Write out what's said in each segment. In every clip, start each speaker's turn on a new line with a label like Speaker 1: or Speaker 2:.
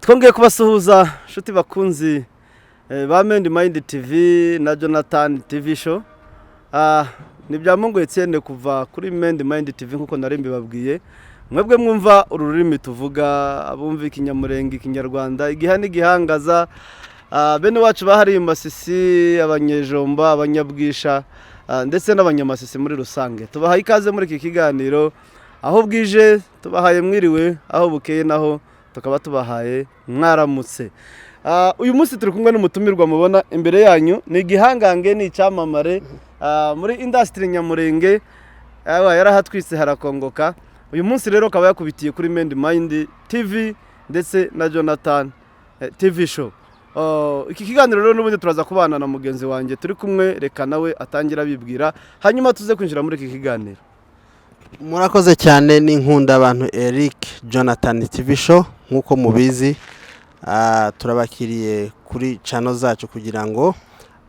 Speaker 1: Twongeye kubasuhuza, inshuti bakunzi ba Mendi Mayindi TV na Jonathan TV Show. Ni Byamungu Etienne kuva kuri Mendi Mayindi TV, nk'uko nari mbibabwiye. Mwebwe mwumva uru rurimi tuvuga, abumva Ikinyamurenge, Ikinyarwanda, igiha n'igihangaza, bene wacu bahariye Masisi, Abanyejomba, Abanyabwisha, ndetse n'Abanyamasisi muri rusange, tubahaye ikaze muri iki kiganiro. Aho bwije tubahaye mwiriwe, aho bukeye naho tukaba tubahaye mwaramutse. Uyu munsi turi kumwe n'umutumirwa mubona imbere yanyu. Ni igihangange, ni icyamamare muri industry nyamurenge. Yarahatwitse harakongoka. Uyu munsi rero akaba yakubitiye kuri Mendi Mayindi TV ndetse na Jonathan TV Show. Iki kiganiro rero n'ubundi turaza kubana na mugenzi wanjye turi kumwe. Reka nawe atangira abibwira, hanyuma tuze kwinjira muri iki kiganiro.
Speaker 2: Murakoze cyane. Ni Nkunda abantu Eric, Jonathan TV Show. Nk'uko mubizi, turabakiriye kuri channel zacu kugira ngo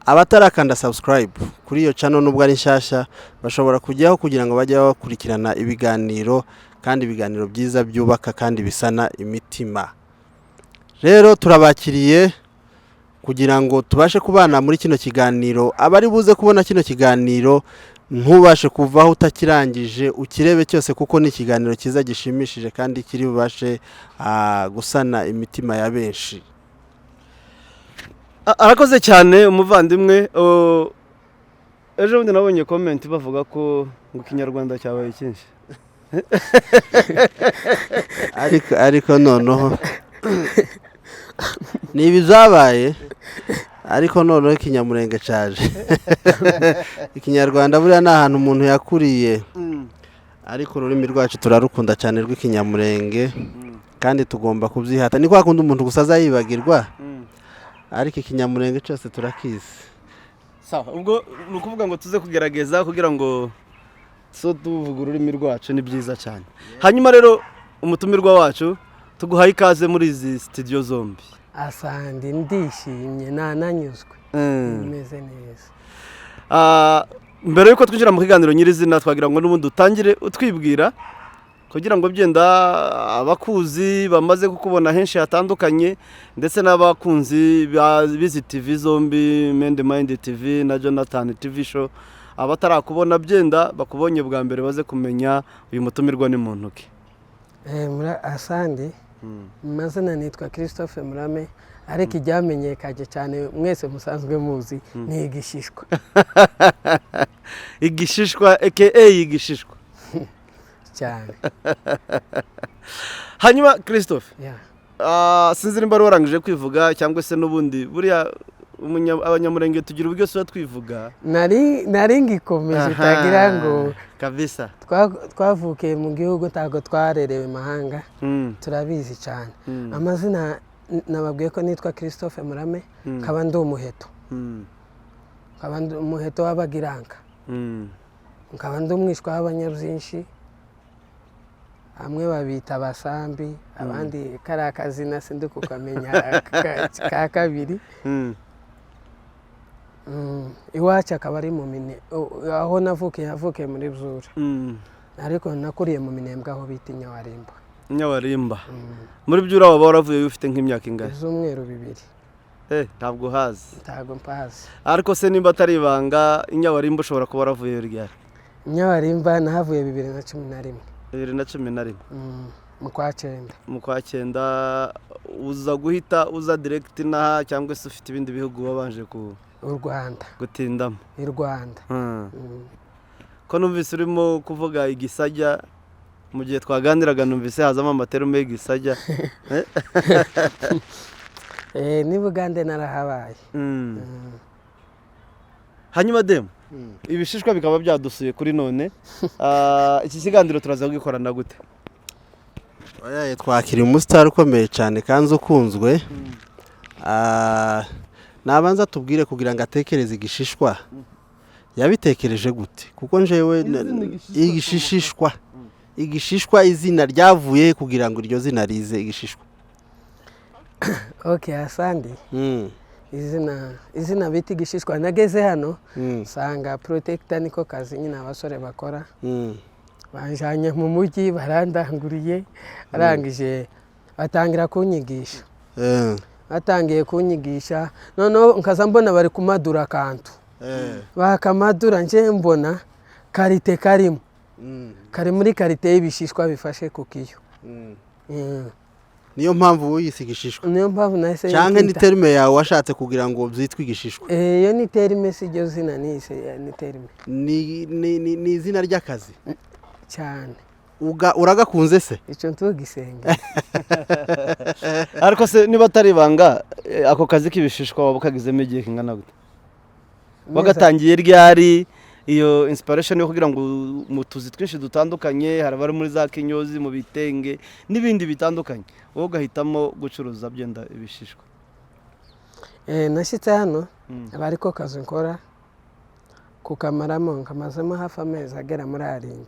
Speaker 2: abatarakanda subscribe kuri iyo channel, nubwo ari nshyashya, bashobora kujyaho kugira ngo bajye bakurikirana ibiganiro, kandi ibiganiro byiza byubaka kandi bisana imitima. Rero turabakiriye kugira ngo tubashe kubana muri kino kiganiro. Abari buze kubona kino kiganiro, ntubashe kuvaho utakirangije, ukirebe cyose, kuko ni ikiganiro cyiza gishimishije kandi kiri bubashe gusana imitima ya benshi.
Speaker 1: Arakoze cyane umuvandimwe. Ejo bundi nabonye comment bavuga ko ngo Ikinyarwanda cyabaye cyinshi.
Speaker 2: Ariko noneho ni ibi byabaye, ariko noneho Ikinyamurenge cyaje. Ikinyarwanda buriya ni ahantu umuntu yakuriye, ariko ururimi rwacu turarukunda cyane rw'Ikinyamurenge, kandi tugomba kubyihata. Ni kwa kundi umuntu gusa azayibagirwa, ariko Ikinyamurenge cyose turakizi.
Speaker 1: Sawa, ubwo ni ukuvuga ngo tuze kugerageza kugira ngo so tuvuga ururimi rwacu, ni byiza cyane. Hanyuma rero umutumirwa wacu, tuguhaye ikaze muri izi studio zombi.
Speaker 3: Asandi, ndishimye, nananyuzwe, meze neza.
Speaker 1: Mbere yuko twinjira mu kiganiro nyirizina, twagira ngo n'ubundi utangire utwibwira, kugira ngo byenda abakuzi bamaze kukubona henshi hatandukanye, ndetse n'abakunzi b'izi TV zombi, Mendi Mayindi TV na Jonathan TV Show, abatarakubona byenda bakubonye bwa mbere, baze kumenya uyu mutumirwa ni muntu ki.
Speaker 3: Asandi, mu mazina nitwa Christophe Murame, ariko iryamenyekanye cyane mwese musanzwe muzi ni Igishishwa.
Speaker 1: Igishishwa, aka Igishishwa.
Speaker 3: Cyane.
Speaker 1: Hanyuma Christophe,
Speaker 3: Yeah.
Speaker 1: Sinzi nimba wari warangije kwivuga cyangwa se n'ubundi buriya Abanyamurenge tugira uburyo tuba twivuga.
Speaker 3: Nari ngikomeje. Utagira ngo
Speaker 1: Kabisa.
Speaker 3: Twavukiye mu gihugu, ntabwo twarerewe mahanga. Turabizi cyane. Amazina nababwiye ko nitwa Christophe Murame, nkaba ndi umuheto, nkaba ndi umuheto w'Abagiranka, nkaba ndi umwishwa w'Abanyabyinshi. Bamwe babita Abasambi, abandi kariya kazina sindi kukamenya ka kabiri. Iwacu akaba ari mu mine aho navukiye, havukiye muri Byura, ariko nakuriye mu Minembwe aho bita Inyawarimba.
Speaker 1: Nyawarimba muri Byura. Waba waravuye ufite nk'imyaka ingahe?
Speaker 3: Iz'umweru 2.
Speaker 1: Ntabwo uhazi?
Speaker 3: Ntabwo mpazi.
Speaker 1: Ariko se nimba atari ibanga, Inyawarimba ushobora kuba waravuye ryari?
Speaker 3: Inyawarimba nahavuye 2011.
Speaker 1: 2011?
Speaker 3: Mu kwa cyenda.
Speaker 1: Mu kwa cyenda. Uza guhita uza direct inaha, cyangwa se ufite ibindi bihugu wabanje ku
Speaker 3: U Rwanda.
Speaker 1: gutindamo?
Speaker 3: I Rwanda.
Speaker 1: Ko numvise urimo kuvuga Igisajya mu gihe twaganiraga, numvise hazamo amaterume y'Igisajya.
Speaker 3: Ni Bugande, narahabaye.
Speaker 1: Hanyuma demu, ibishishwa bikaba byadusuye kuri none. Iki kiganiro turaza kugikorana gute?
Speaker 2: Oya, twakiriye umusitari ukomeye cyane kandi ukunzwe. Nabanza tubwire kugira ngo atekereze Igishishwa yabitekereje gute, kuko njewe
Speaker 1: Izina Igishishwa.
Speaker 2: Igishishwa, Igishishwa, izina ryavuye kugira ngo iryo zina rize, Igishishwa?
Speaker 3: Ok, asandi. Izina bita Igishishwa, nageze hano nsanga protector niko kazi nyine abasore bakora. Banjanye mu mujyi, barandanguriye, arangije batangira kunyigisha. Batangiye kunyigisha, noneho nkaza mbona bari kumadura akantu, bakamadura, nje mbona qualité karimo, kari muri qualité y'ibishishwa bifashe ku kiyo.
Speaker 2: Niyo mpamvu wiyise igishishwa?
Speaker 3: Niyo mpamvu nahise
Speaker 2: Cyangwa ni
Speaker 3: nkita.
Speaker 2: terme yawe washatse kugira ngo byitwe igishishwa?
Speaker 3: Iyo ni terme, si iryo zina nise, ni terme.
Speaker 2: Ni izina ry'akazi?
Speaker 3: Cyane.
Speaker 2: Uragakunze se?
Speaker 3: Icyo ntugisenge.
Speaker 1: Ariko se niba atari ibanga, ako kazi k'ibishishwa waba ukagizemo igihe kingana gute? Wagatangiye ryari? Iyo inspiration yo kugira ngo mu tuzi twinshi dutandukanye, hari abari muri za kinyozi, mu bitenge n'ibindi bitandukanye, wowe ugahitamo gucuruza byenda ibishishwa?
Speaker 3: Nashyitse hano, aba ariko kazi nkora, kukamaramo nkamazemo hafi amezi agera muri 7.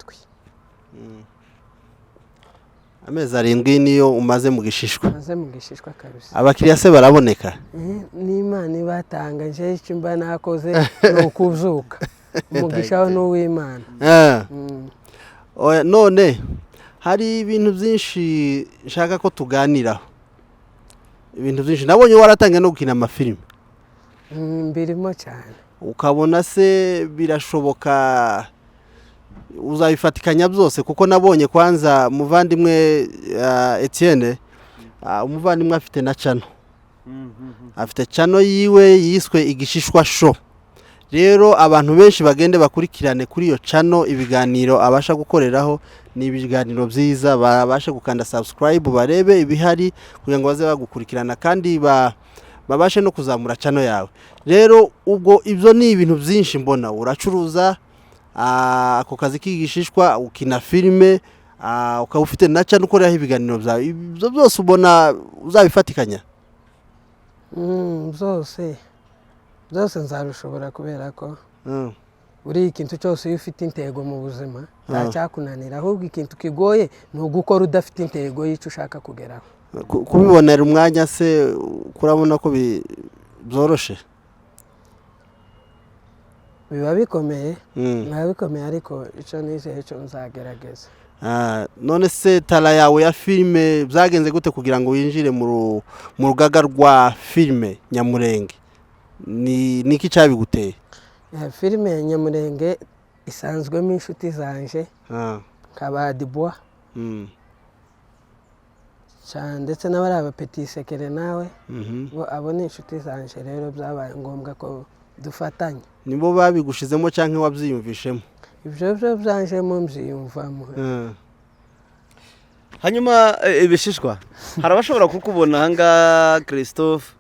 Speaker 2: Amezi 7 niyo umaze mu gishishwa?
Speaker 3: Maze mu gishishwa kabisa.
Speaker 2: Abakiriya se baraboneka?
Speaker 3: N'Imana ibatanga, nje icyo mba nakoze ni ukuzuka, umugisha we ni uw'Imana.
Speaker 2: Oya, none hari ibintu byinshi nshaka ko tuganiraho, ibintu byinshi. Nabonye waratangiye no gukina amafilime.
Speaker 3: Mbirimo cyane.
Speaker 2: Ukabona se birashoboka, uzabifatikanya byose? Kuko nabonye kwanza muvandimwe Etienne, umuvandimwe afite na channel, afite channel yiwe yiswe Igishishwa Show. Rero abantu benshi bagende bakurikirane kuri iyo channel ibiganiro abasha gukoreraho, ni ibiganiro byiza. Babashe gukanda subscribe, barebe ibihari kugira ngo baze bagukurikirana kandi babashe no kuzamura channel yawe. Rero ubwo ibyo ni ibintu byinshi mbona uracuruza, ako kazi k'igishishwa, ukina filime, ukaba ufite na channel ukoreraho ibiganiro byawe. Ibyo byose ubona uzabifatikanya?
Speaker 3: Byose byose nzabishobora kubera ko buriya ikintu cyose, iyo ufite intego mu buzima, ntacyakunanira. Ahubwo ikintu kigoye ni ugukora udafite intego y'icyo ushaka kugeraho.
Speaker 2: Kubibonera umwanya se kurabona ko byoroshe?
Speaker 3: Biba bikomeye. Biba bikomeye, ariko icyo nizeye cyo nzagerageza.
Speaker 2: None se talent yawe ya filime byagenze gute kugira ngo winjire mu rugaga rwa filime nyamurenge? Ni niki cyabiguteye?
Speaker 3: Filime ya Nyamurenge isanzwemo inshuti zanje nka ba Dibwa cyane, ndetse n'abari abapeti sekere nawe. Bo abo ni inshuti zanje, rero byabaye ngombwa ko dufatanya.
Speaker 2: Nibo babigushizemo cyangwa wabyiyumvishemo?
Speaker 3: Ibyo byo byanjemo, mbyiyumvamo.
Speaker 1: Hanyuma ibishishwa, hari abashobora kukubona ahangaha, Christophe,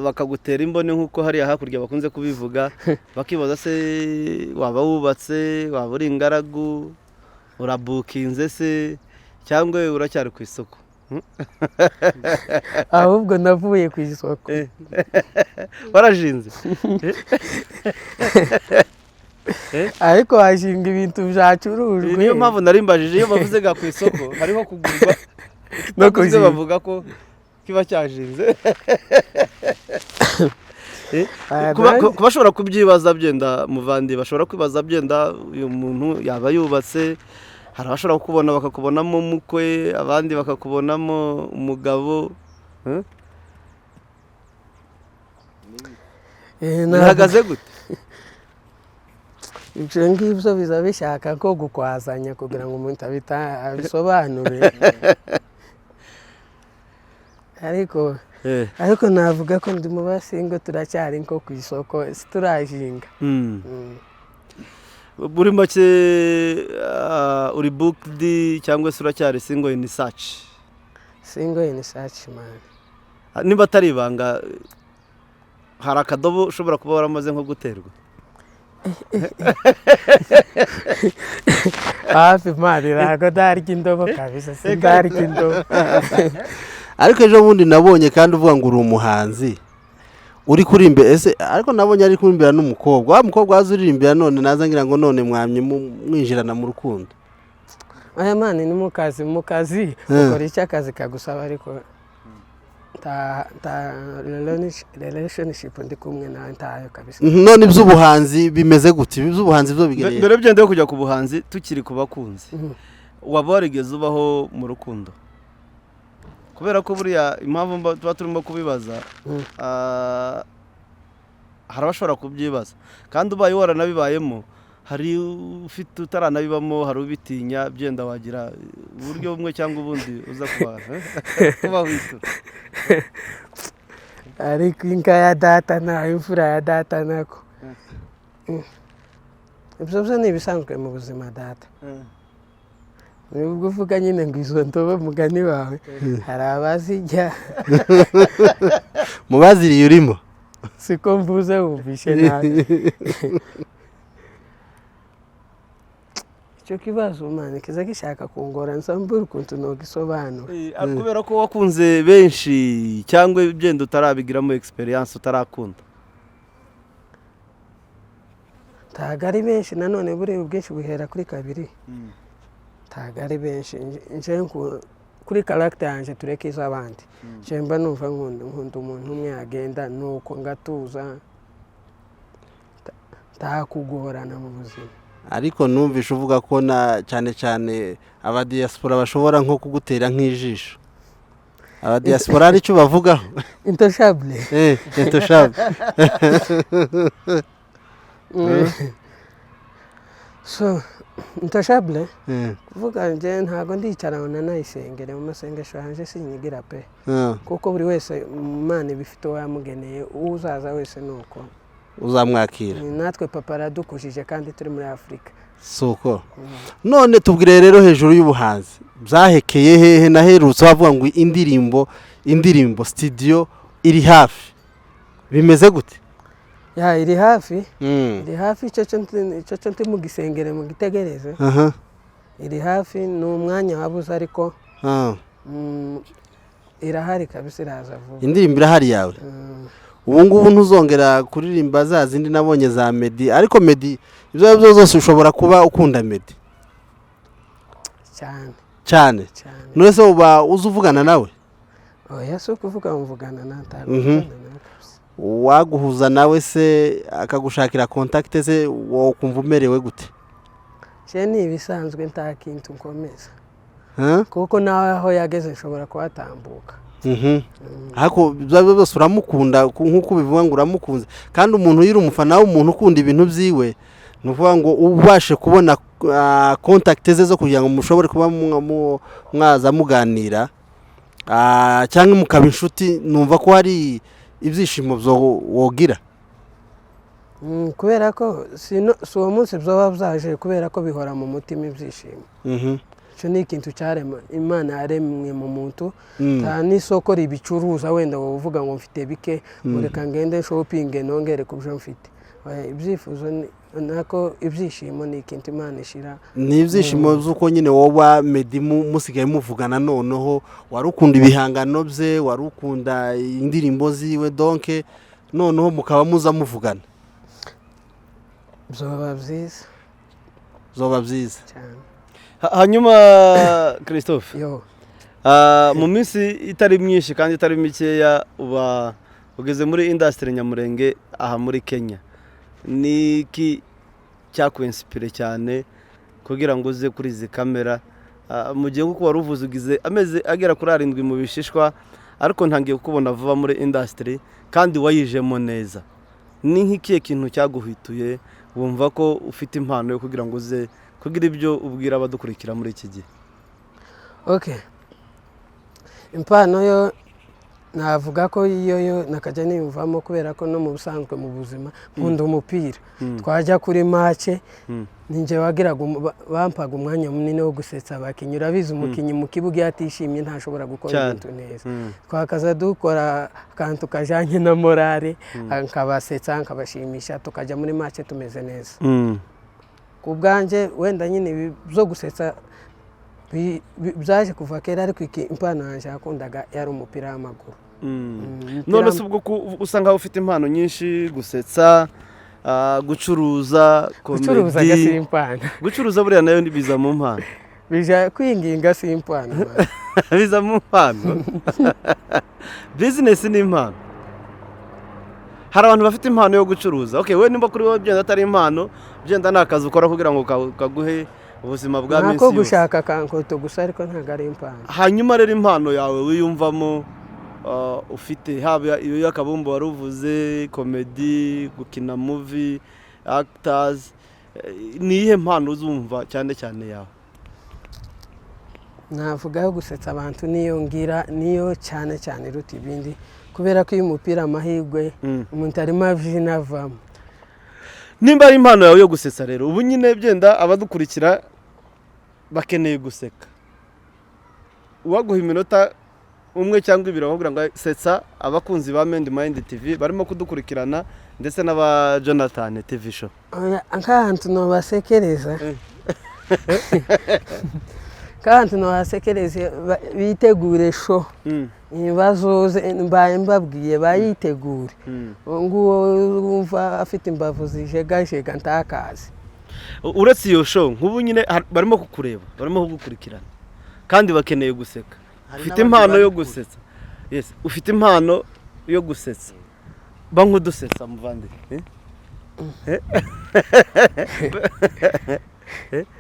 Speaker 1: bakagutera imboni nk'uko hariya hakurya bakunze kubivuga, bakibaza se waba wubatse, waba uri ingaragu, urabukinze se cyangwa uracyari ku isoko?
Speaker 3: Ahubwo navuye ku isoko.
Speaker 1: Warajinze?
Speaker 3: Ariko washinga ibintu byacurujwe.
Speaker 1: Niyo mpamvu nari mbajije. Iyo bavuze ga ku isoko, hariho kugurwa
Speaker 3: no
Speaker 1: no
Speaker 3: kujinga.
Speaker 1: Bavuga ko kiba cyajinze. Ku bashobora kubyibaza byenda, muvandi, bashobora kwibaza byenda uyu muntu yaba yubatse. Hari abashobora kukubona bakakubonamo umukwe, abandi bakakubonamo umugabo. Bihagaze gute?
Speaker 3: Ibyo ngibyo biza bishaka ko gukwazanya kugira ngo umuntu abisobanure, ariko ariko navuga ko ndi mu ba single, turacyari nko ku isoko, siturajinga.
Speaker 1: Muri make, uri booked cyangwa se uracyari single in search?
Speaker 3: Single in search, man.
Speaker 1: Niba atari ibanga, hari akadobo ushobora kuba waramaze nko guterwa?
Speaker 3: Hafi man, ntabwo ndarya indobo kabisa, sindarya indobo.
Speaker 2: Ariko ejo bundi nabonye kandi uvuga ngo uri umuhanzi uri kurimbira ese, ariko nabonye ari kurimbira n'umukobwa, wa mukobwa waza uririmbira. None naza ngira ngo none mwamye mwinjirana mu rukundo.
Speaker 3: Aya man, ni mu kazi, mu kazi ukora icyo akazi kagusaba, ariko nta relationship ndi kumwe nawe, ntayo kabisa.
Speaker 2: None iby'ubuhanzi bimeze gute? Iby'ubuhanzi byo bigereye?
Speaker 1: Mbere byenda yo kujya ku buhanzi, tukiri ku bakunzi, waba warigeze ubaho mu rukundo? Kubera ko buriya impamvu tuba turimo kubibaza, hari abashobora kubyibaza, kandi ubaye waranabibayemo, hari ufite utaranabibamo, hari ubitinya, byenda wagira uburyo bumwe cyangwa ubundi uza kuba witura.
Speaker 3: Ariko inka ya data nta imfura ya data nako. Ibyo byo ni ibisanzwe mu buzima data. Nubwo uvuga nyine ngo izo ndobo, mugani wawe, hari abazijya.
Speaker 2: Mu baziriye urimo?
Speaker 3: Siko mvuze, wumvishe nabi. Icyo kibazo, man, kiza gishaka kungora, nsambura ukuntu nogisobanura.
Speaker 1: Kubera ko wakunze benshi cyangwa byenda utarabigiramo experience, utarakunda?
Speaker 3: Ntabwo ari benshi nanone, buriya ubwinshi buhera kuri kabiri. Ntabwo ari benshi. Nje kuri caractère yanjye, tureke iz'abandi, nje mba numva nkunda umuntu umwe, agenda nuko ngatuza, ntakugorana mu buzima.
Speaker 2: Ariko numvishe uvuga ko na cyane cyane abadiyasipora bashobora nko kugutera nk'ijisho. Abadiyasipora hari icyo bavugaho?
Speaker 3: Intouchable.
Speaker 2: Intouchable.
Speaker 3: So intouchable kuvuga nje ntabwo ndicara ngo nanayisengere mu masengesho yanjye, sinyigira pe, kuko buri wese Imana iba ifite uwo yamugeneye, uzaza wese ni uko.
Speaker 2: Uzamwakira.
Speaker 3: Ni natwe papa aradukujije kandi turi muri Afurika.
Speaker 2: Si uko? None tubwire rero, hejuru y'ubuhanzi byahekeye hehe? Naherutse bavuga ngo indirimbo studio iri hafi, bimeze gute?
Speaker 3: Ya, iri hafi. Iri hafi, icyo cyo ntimugisengere, mugitegereze. Iri hafi, ni umwanya wabuze ariko irahari kabisa, iraza vuba.
Speaker 2: Indirimbo irahari yawe?
Speaker 3: Mm.
Speaker 2: Ubu ngubu ntuzongera kuririmba za zindi nabonye za Meddy? Ariko Meddy, ibyo ari byo byose ushobora kuba ukunda Meddy.
Speaker 3: Cyane.
Speaker 2: Cyane?
Speaker 3: Cyane.
Speaker 2: None se uba uzi uvugana nawe?
Speaker 3: Oya, si ukuvuga mvugana na, ntabwo mvugana nawe kabisa.
Speaker 2: Waguhuza nawe se akagushakira contact ze, wokumva umerewe gute?
Speaker 3: Je ni ibisanzwe, nta kintu nkomeza,
Speaker 2: Huh?
Speaker 3: kuko nawe aho yageze nshobora kuhatambuka.
Speaker 2: Ariko ibyo ari byo byose uramukunda, nk'uko ubivuga ngo uramukunze, kandi umuntu iyo uri umufana w'umuntu ukunda ibintu byiwe, ni ukuvuga ngo ubashe kubona contact ze zo kugira ngo mushobore kuba mwaza muganira, cyangwa mukaba inshuti, numva ko hari ibyishimo byo wogira.
Speaker 3: Kubera ko si uwo munsi byoba byaje, kubera ko bihora mu mutima ibyishimo. Icyo ni ikintu cyarema Imana yaremwe mu muntu. Nta n'isoko ribicuruza, wenda wowe uvuga ngo mfite bike, ngo reka ngende shopping nongere ku byo mfite. Oya, ibyifuzo nako ibyishimo ni ikintu Imana ishyira.
Speaker 2: Ni ibyishimo by'uko nyine wowe Meddy musigaye muvugana, noneho wari ukunda ibihangano bye, wari ukunda indirimbo ziwe, donc noneho mukaba muza muvugana.
Speaker 3: Byoba byiza.
Speaker 2: Zoba byiza.
Speaker 3: Cyane.
Speaker 1: Hanyuma Christophe,
Speaker 3: yo.
Speaker 1: Mu minsi itari myinshi kandi itari mikeya uba ugeze muri industry Nyamurenge aha muri Kenya. Ni iki cyakwinspire cyane kugira ngo uze kuri izi kamera? Mu gihe kuko wari uvuze ugize amezi agera kuri 7 mu bishishwa, ariko ntangiye kukubona vuba muri industry kandi wayijemo neza. Ni nk'ikihe kintu cyaguhituye wumva ko ufite impano yo kugira ngo uze kugira ibyo ubwira abadukurikira muri iki gihe?
Speaker 3: Okay, impano yo navuga ko iyo yo nakajya niyumvamo, kubera ko no mu busanzwe mu buzima nkunda umupira. Twajya kuri match, ninjye wagiraga bampaga umwanya munini wo gusetsa abakinnyi. Urabizi, umukinnyi mu kibuga iyo atishimye ntashobora gukora ibintu neza. Twakaza dukora akantu kajyanye na morale, nkabasetsa, nkabashimisha, tukajya muri match tumeze neza. Ku bwanjye wenda nyine ibi byo gusetsa byaje kuva kera, ariko iki impano yanjye yakundaga yari umupira w'amaguru.
Speaker 1: None se ubwo usa nkaho ufite impano nyinshi, gusetsa, gucuruza,
Speaker 3: Gucuruza
Speaker 1: comedy.
Speaker 3: Si impano.
Speaker 1: Gucuruza buriya nayo biza mu mpano.
Speaker 3: Bija kwinginga si impano, man.
Speaker 1: Biza mu mpano. Business ni impano. Hari abantu bafite impano yo gucuruza. Okay, we nimba kuri wowe byenda atari impano, byenda ni akazi ukora kugira ngo kaguhe Ubuzima bwa minsi
Speaker 3: Nako
Speaker 1: yose.
Speaker 3: Gushaka kankoto gusa, ariko ntabwo ari impano.
Speaker 1: Hanyuma rero impano yawe wiyumvamo, ufite, haba iyo y'akabumbu wari uvuze, comedy, gukina movie, actors, ni iyihe mpano uzumva cyane cyane yawe?
Speaker 3: Navuga yo gusetsa abantu, niyo ngira, niyo cyane cyane iruta ibindi, kubera ko iyo umupira amahirwe umuntu arimo abyina avamo.
Speaker 1: Nimba ari impano yawe yo gusetsa rero, ubu nyine byenda abadukurikira bakeneye guseka, uwaguha iminota umwe cyangwa ibiri bakubwira ngo setsa abakunzi ba Mendi Mind TV barimo kudukurikirana ndetse n'aba Jonathan TV Show.
Speaker 3: Oya, nk'ahantu nobasekereza, nk'ahantu nobasekereza, bitegure show. Bazoze, mbaye mbabwiye bayitegure. Nguwo wumva afite imbavu zijegajega ntakazi.
Speaker 1: Uretse iyo show, nk'ubu nyine barimo kukureba, barimo kugukurikirana kandi bakeneye guseka.
Speaker 2: Hari
Speaker 1: Ufite
Speaker 2: n'abandi
Speaker 1: impano yo
Speaker 2: bari kure.
Speaker 1: gusetsa, yes, ufite impano yo gusetsa, ba nk'udusetsa muvandi, eh?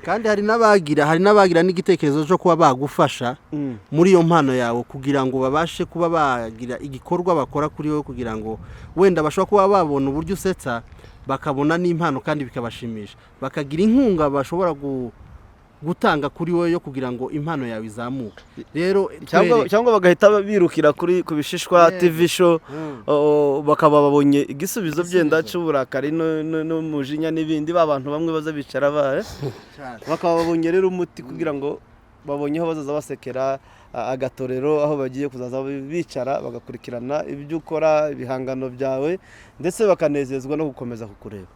Speaker 2: Kandi hari n'abagira n'igitekerezo cyo kuba bagufasha muri iyo mpano yawe, kugira ngo babashe kuba bagira igikorwa bakora kuri wowe, kugira ngo wenda bashobora kuba babona uburyo usetsa, bakabona n'impano kandi bikabashimisha, bakagira inkunga bashobora gutanga kuri wowe yo kugira ngo impano yawe izamuke rero.
Speaker 1: Cyangwa cyangwa bagahita birukira kuri ku Bishishwa TV Show, bakaba babonye igisubizo byenda cy'uburakari n'umujinya n'ibindi, ba bantu bamwe baza bicara ba bakaba babonye rero umuti, kugira ngo babonye aho bazaza basekera, agatorero aho bagiye kuzaza bicara bagakurikirana ibyo ukora, ibihangano byawe, ndetse bakanezezwa no gukomeza kukureba.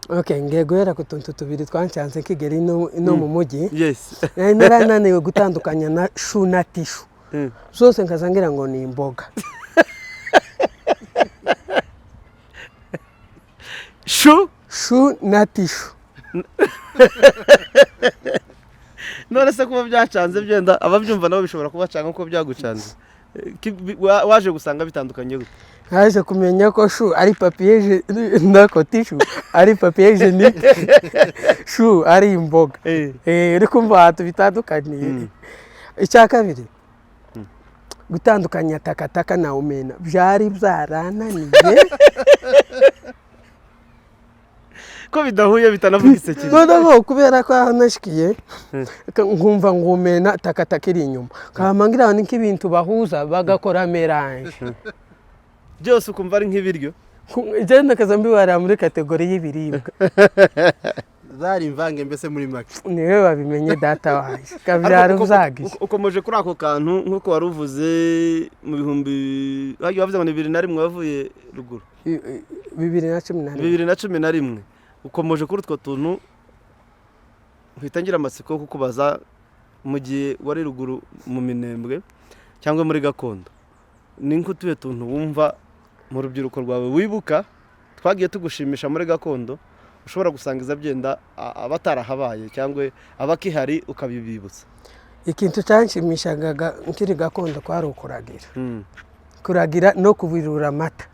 Speaker 3: Okay, ngiye guhera ku tuntu tubiri twanshanze nkigera ino mu mujyi. Nari narananiwe gutandukanya na chou na tishu. Zose nkaza ngira ngo ni imboga.
Speaker 1: Chou.
Speaker 3: Chou na tishu.
Speaker 1: None se kuba byacanze, byenda ababyumva nabo bishobora kubacanga kuko byagucanze. Waje gusanga bitandukanye gute?
Speaker 3: Naje kumenya ko chou ari papier, nako tishu ari papier hygiénique, chou ari imboga. Uri kumva ahantu bitandukaniye? Icya kabiri, gutandukanya takataka na omena byari byarananiye.
Speaker 1: Ko bidahuye, bitanavuga kimwe?
Speaker 3: Noneho kubera ko aho nashikiye nkumva ngumena takataka iri inyuma, nkaba ngira ngo ni nk'ibintu bahuza bagakora mélange.
Speaker 1: Byose ukumva ari nk'ibiryo.
Speaker 3: Njyewe nakaza mbibarira muri catégorie y'ibiribwa.
Speaker 2: Zari imvange mbese muri make.
Speaker 3: Niwe babimenye, data wanjye kabyara.
Speaker 1: Ariko
Speaker 3: Uzagije.
Speaker 1: Ukomeje kuri ako kantu, nk'uko wari uvuze mu bihumbi, bagiye bavuze ngo ni 2001 wavuye ruguru.
Speaker 3: 2011.
Speaker 1: 2011. Ukomeje kuri utwo tuntu, mpita ngira amatsiko yo kukubaza: mu gihe wari ruguru mu Minembwe cyangwa muri gakondo, ni nk'utuye tuntu wumva mu rubyiruko rwawe wibuka twagiye tugushimisha muri gakondo, ushobora gusangiza byenda abatarahabaye cyangwa abakihari ukabibibutsa?
Speaker 3: Ikintu cyanshimishaga nkiri gakondo kwari ukuragira, kuragira no kubirura amata.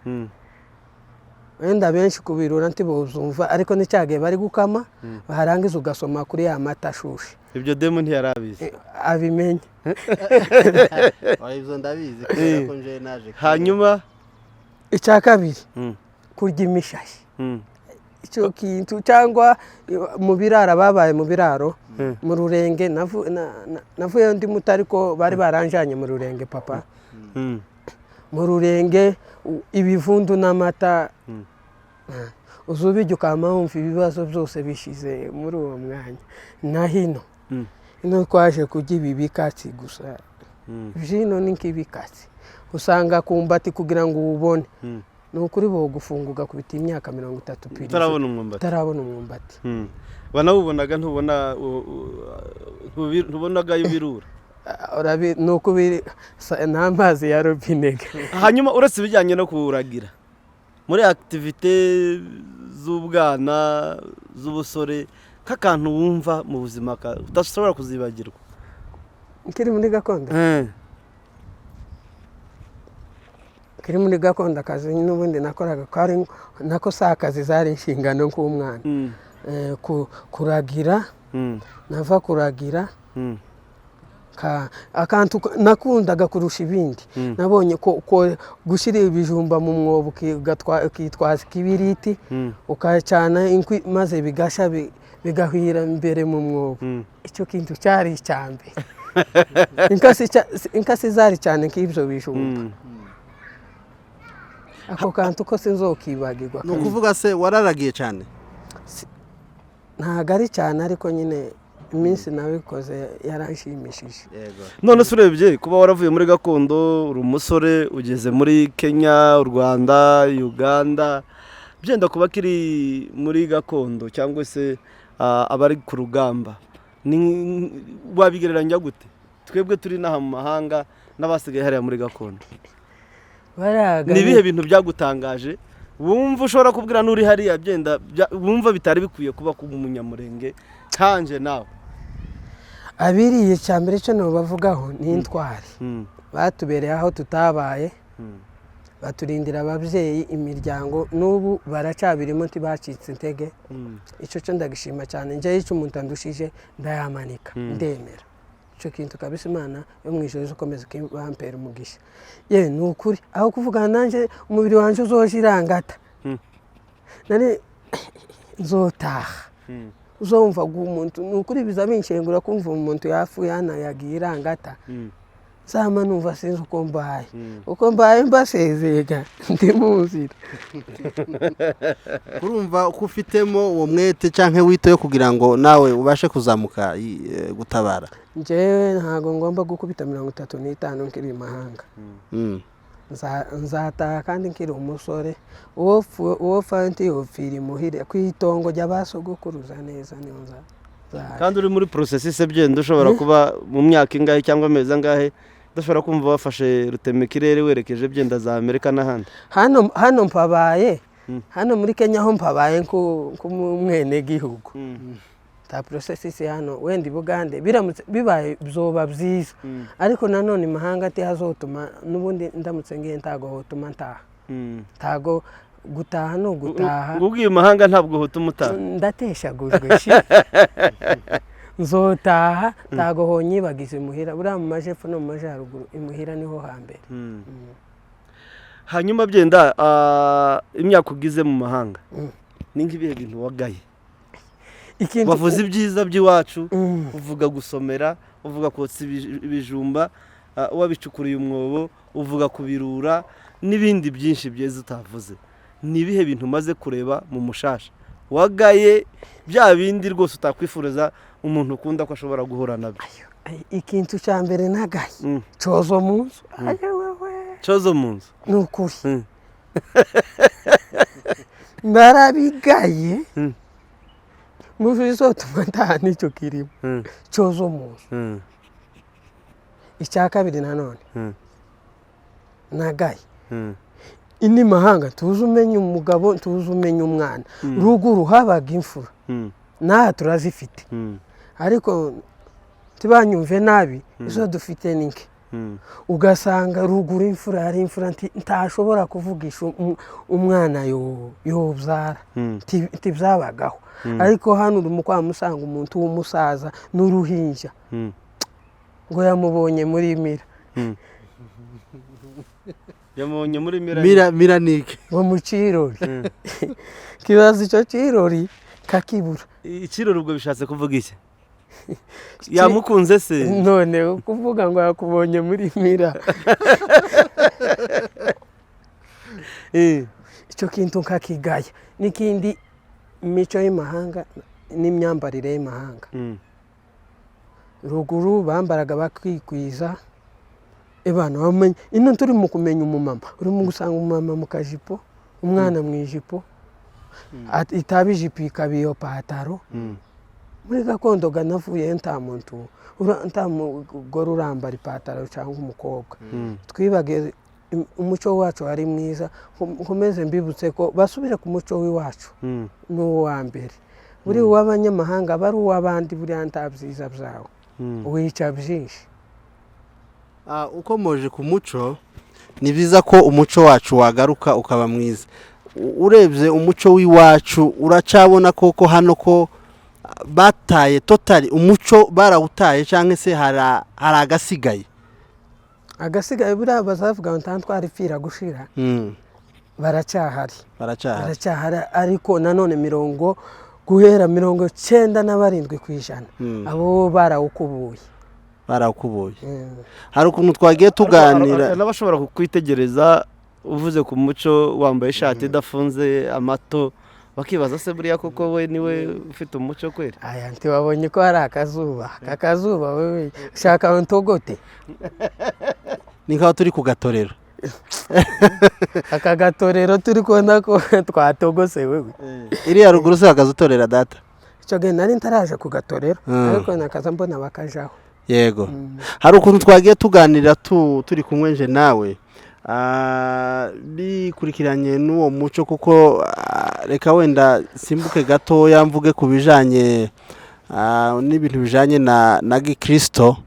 Speaker 3: Wenda benshi kubirura ntibuzumva, ariko n'icyagihe bari gukama, barangiza ugasoma kuri ya mata ashushe.
Speaker 1: Ibyo demu ntiyarabizi.
Speaker 3: Abimenye.
Speaker 2: Oya, ibyo ndabizi kubera ko nje naje.
Speaker 1: Hanyuma?
Speaker 3: Icya kabiri, kurya imishashi. Icyo kintu, cyangwa mu biraro, babaye mu biraro, mu Rurenge. Navuyeyo ndi muto, ariko bari baranjanye mu Rurenge, papa. Mu Rurenge, ibivundu n'amata. Uzubijya ukama wumva ibibazo byose bishize muri uwo mwanya. Na hino, hino twaje kurya ibi bikatsi gusa. Vino ni nk'ibikatsi usanga kumbati, kugira ngo uwubone, ni ukuri bogufunga ugakubita imyaka 30 piri.
Speaker 1: Utarabona umwumbati.
Speaker 3: Utarabona umwumbati.
Speaker 1: Wanawubonaga, ntubona ntubonaga ayo ubirura.
Speaker 3: Ni uko biri n'amazi ya robine.
Speaker 1: Hanyuma uretse ibijyanye no kuwuragira, muri activités z'ubwana, z'ubusore, nk'akantu wumva mu buzima udashobora kuzibagirwa?
Speaker 3: Nkiri muri gakondo, kiri muri gakondo, akazi n'ubundi nakoraga kari nako si akazi, zari inshingano nk'umwana. Kuragira. Nava kuragira, akantu nakundaga kurusha ibindi, nabonye ko gushyira ibijumba mu mwobo, ukitwaza ikibiriti, ukacana inkwi, maze bigasha, bigahwira imbere mu mwobo. Icyo kintu cyari icya mbere. Inkasi zari cyane nk'ibyo bijumba. Ako kantu ko sinzokibagirwa.
Speaker 2: Ni ukuvuga se wararagiye cyane?
Speaker 3: Ntabwo ari cyane, ariko nyine iminsi nabikoze yaranshimishije.
Speaker 1: None se urebye kuba waravuye muri gakondo, uri umusore, ugeze muri Kenya, u Rwanda, Uganda, byenda kuba kiri muri gakondo cyangwa se abari ku rugamba, wabigereranya gute twebwe turi n'aha mu mahanga n'abasigaye hariya muri gakondo?
Speaker 3: Baraga.
Speaker 1: Ni ibihe bintu byagutangaje wumva ushobora kubwira n'uri hariya, byenda wumva bitari bikwiye kuba ku Munyamurenge nkanjye nawe?
Speaker 3: Abiriye, cya mbere cyo bavugaho ni intwari. Batubereye aho tutabaye, baturindira ababyeyi, imiryango, n'ubu baracyabirimo, ntibacitse intege. Icyo cyo ndagishima cyane. Njyewe icyo umuntu andushije ndayamanika, ndemera icyo kintu kabisa. Imana yo mu ijoro ikomeza ibampera umugisha. Ye, ni ukuri, aho kuvugana nanjye umubiri wanjye uzoje irangata, nari nzotaha. Uzumva umuntu, ni ukuri biza binshengura kumva umuntu yapfuye hano yagiye irangata. Nzama numva sinzi uko mbaye, uko mbaye mbasezega ndi mu nzira.
Speaker 2: Urumva ko ufitemo uwo mwete cyangwa wito yo kugira ngo nawe ubashe kuzamuka gutabara?
Speaker 3: Njyewe ntabwo ngomba gukubita 35 nkiri imahanga. Nzataha kandi nkiri umusore. Uwo fanti yopfira imuhire ku itongo ry'abasogokuruza neza, niho nzaja.
Speaker 1: Kandi uri muri processus, byenda ushobora kuba mu myaka ingahe cyangwa amezi angahe udashobora kumva wafashe rutemikirere werekeje byenda za Amerika n'ahandi?
Speaker 3: Hano mpabaye, hano muri Kenya ho mpabaye nk'umwenegihugu, nta processus hano. Wenda i Bugande biramutse bibaye byoba byiza, ariko nanone imahanga ntihazotuma n'ubundi ndamutse ngiye, ntago hotuma ntaha. Ntago gutaha ni ugutaha.
Speaker 1: Ngo ubwiye imahanga ntabwo hotuma utaha?
Speaker 3: Ndateshagujwe shi, nzotaha. Ntago honyibagiza imuhira. Buriya mu majepfo no mu majyaruguru imuhira niho hambere.
Speaker 1: Hanyuma byenda imyaka ugize mu mahanga, ni nk'ibihe bintu wagaye?
Speaker 3: Ikindi
Speaker 1: Wavuze ibyiza by'iwacu, uvuga gusomera, uvuga kotsa ibijumba wabicukuriye umwobo, uvuga kubirura n'ibindi byinshi byiza utavuze. Ni ibihe bintu umaze kureba mu mushasha wagaye, bya bindi rwose utakwifuriza umuntu ukunda ko ashobora guhura nabyo?
Speaker 3: Ay, ikintu cya mbere nagaye, cozo mu nzu. Ayewewe!
Speaker 1: Cozo mu nzu?
Speaker 3: Ni ukuri, narabigaye. Mu bizotuma ntaha n'icyo kirimo, cozo mu nzu. Icya kabiri nanone nagaye, indi mahanga tuzi umenya umugabo, tuzi umenya umwana. Ruguru habaga imfura, n'aha turazifite, ariko ntibanyumve nabi, izo dufite ni nke. Ugasanga ruguru imfura hari imfura ntashobora kuvugisha umwana yobyara. Ntibyabagaho, ariko hano uri mu kwamusanga umuntu w'umusaza n'uruhinja, ngo yamubonye muri mira.
Speaker 1: Yamubonye muri mira?
Speaker 2: Mira miranike.
Speaker 3: Ngo mu kirori, kibaza icyo kirori kakibura.
Speaker 1: Ikirori ubwo bishatse kuvuga iki? Yamukunze se?
Speaker 3: None kuvuga ngo yakubonye muri mira. Icyo kintu nkakigaya. N'ikindi, imico y'imahanga n'imyambarire y'imahanga. Ruguru bambaraga bakikwiza, ebana bamenye. Ino turi mu kumenya umumama, urimo gusanga umumama mu kajipo, umwana mu ijipo, itaba ijipo ikaba iyo pataro. Muri gakondo ganavuye nta muntu nta mugore urambara ipataro cyangwa umukobwa. Twibage umuco wacu wari mwiza. Nkomeze mbibutse ko basubire ku muco w'iwacu, n'uwa mbere. Buri uw'abanyamahanga aba ari uw'abandi, buriya nta byiza byawo, wica byinshi.
Speaker 2: Ukomoje ku muco, ni byiza ko umuco wacu wagaruka ukaba mwiza. Urebye umuco w'iwacu uracabona koko hano ko Bataye totally umuco, barawutaye, cyangwa se hari agasigaye?
Speaker 3: Agasigaye, buriya bazavuga ngo nta ntwari ipfira gushira. Baracyahari.
Speaker 2: Baracyahari.
Speaker 3: Baracyahari, ariko nanone guhera 97%, abo barawukubuye.
Speaker 2: Barawukubuye. Hari ukuntu twagiye tuganira.
Speaker 1: Hari n'abashobora kukwitegereza uvuze ku muco, wambaye ishati idafunze amato, bakibaza se buriya koko we niwe ufite umuco kweri?
Speaker 3: Aya, ntiwabonye ko hari akazuba? Aka kazuba, wewe shaka ntogote.
Speaker 2: Ni nk'aho turi ku gatorero.
Speaker 3: Aka gatorero turi kubona ko twatogose wewe.
Speaker 2: Iriya ruguru se hagaze utorera, data?
Speaker 3: Icyo gihe nari ntaraje ku gatorero, ariko nakaza mbona bakajaho.
Speaker 2: Yego, hari ukuntu twagiye tuganira turi kumwe nje nawe, bikurikiranye n'uwo muco, kuko reka wenda simbuke gatoya mvuge ku bijanye n'ibintu bijanye na gikirisito.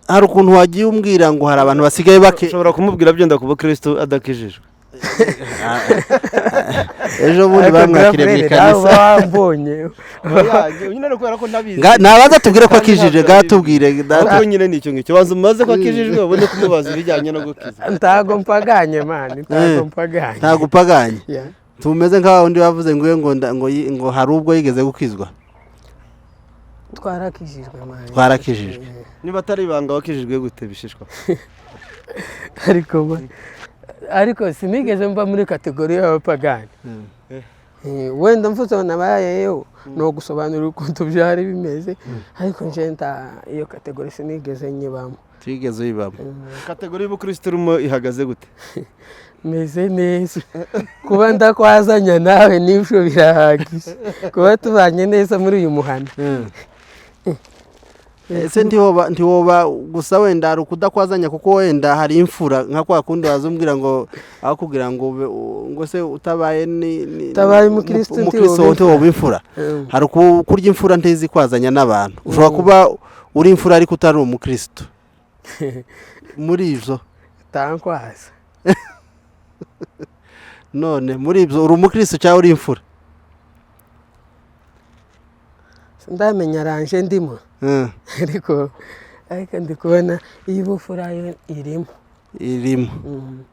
Speaker 2: Hari ukuntu wagiye umbwira ngo hari abantu basigaye bake.
Speaker 1: Ushobora kumubwira byenda kuba Kristo adakijijwe.
Speaker 2: Ejo bundi
Speaker 3: Ariko
Speaker 2: bamwakiriye mu
Speaker 3: Gabriel, nawe
Speaker 2: ikanisa.
Speaker 3: uba wambonye.
Speaker 1: Nyine ni ukubera ko ntabizi.
Speaker 2: Nabanza tubwire ko akijije, gatubwire data.
Speaker 1: Ariko nyine ni icyo ngicyo, banza umaze ko akijijwe, ubone kumubaza ibijyanye no gukiza.
Speaker 3: Ntago mpaganye, man, ntago mpaganye.
Speaker 2: Ntabwo upaganye.
Speaker 3: Yeah.
Speaker 2: Tumeze nk'aho wundi bavuze ngo iwe ngo hari ubwo yigeze gukizwa.
Speaker 3: Twarakijijwe, man.
Speaker 2: Twarakijijwe.
Speaker 1: Niba atari ibanga, wakijijwe gute, bishishwa?
Speaker 3: Ariko sinigeze mba muri catégorie y'abapagani. Wenda mvuze ngo nabayeyo ni ugusobanura ukuntu byari bimeze, ariko nje nta iyo catégorie sinigeze nyibamo.
Speaker 2: Twigeze uyibamo.
Speaker 1: Catégorie y'ubukristo urimo ihagaze gute?
Speaker 3: Meze neza. Kuba ndakwazanya nawe n'ibyo birahagije, kuba tubanye neza muri uyu muhanda.
Speaker 2: Ese ntiwoba gusa wenda hari ukudakwazanya, kuko wenda hari imfura nka kwa kundi waza umbwira ngo aho kugira ngo ngo se utabaye ni
Speaker 3: Utabaye umukristo
Speaker 2: umukristo
Speaker 3: ntiwoba.
Speaker 2: Ntiwoba imfura. Hari kurya imfura ntizi kwazanya n'abantu. Ushobora kuba uri imfura ariko utari umukristo muri ibyo.
Speaker 3: Tankwaza.
Speaker 2: None muri ibyo uri umukristo cyangwa uri imfura?
Speaker 3: Ndamenya ranje ndimo. Ariko ndi kubona iy'ubufura yo irimo.
Speaker 2: Irimo.